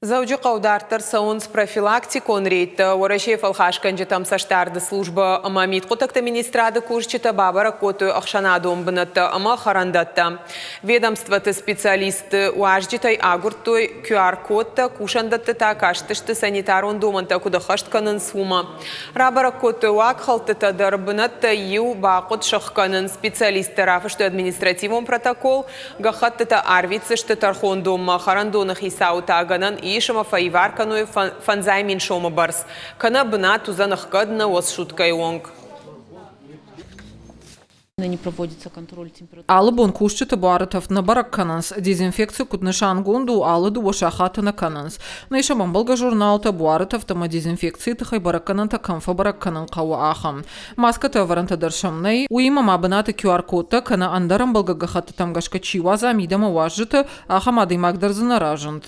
Дзӕуджыхъӕуы дарддӕр цӕуынц профилактикон рейдтӕ. Уӕрӕсейы фӕлхасгӕнджытӕм цӕстдарды службӕ ӕмӕ мидхъуыддӕгты министрады кусджытӕ бабӕрӕг кодтой ӕхсӕнадон бынӕттӕ ӕмӕ хӕрӕндӕттӕ. Ведомствоты специалистты уазджытӕй агуырдтой QR-кодтӕ, кусӕндӕтты та кастысты санитарон домӕнтӕ куыд ӕххӕст кӕнынц, уымӕ. Рабӕрӕг кодтой уагхӕлдтытӕ дӕр, бынӕттӕй иу бахъуыд сӕхгӕнын. Специалисттӕ рафыстой административон протокол, Гӕххӕттытӕ арвитдзысты тӕрхондонмӕ, хӕрӕндоны хицауы та гӕнӕн ис ӕмӕ фӕивар кӕной 5000 сомы бӕрц, кӕнӕ бынат уыдзӕн ӕхгӕд нӕуӕдз суткӕйы онг. Алы бон кусджыты буары тӕвд нӕ бӕрӕг кӕнынц, дезинфекци куыд нысангонд у, алы дыууӕ сахаты нӕ кӕнынц. Нӕ сӕм ӕмбӕлгӕ журналтӕ, буары тӕвд ӕмӕ дезинфекцийы тыххӕй бӕрӕггӕнӕнтӕ кӕм фӕбӕрӕг кӕнын хъӕуы, ахӕм. Маскӕты ӕвӕрӕнтӕ дӕр сӕм нӕй, уыимӕ ма бынаты QR-кодтӕ кӕнӕ ӕндӕр ӕмбӕлгӕ гӕххӕттытӕм гӕсгӕ чи уадза мидӕмӕ уазджыты, ахӕм адӕймаг дӕр дзы нӕ разынд.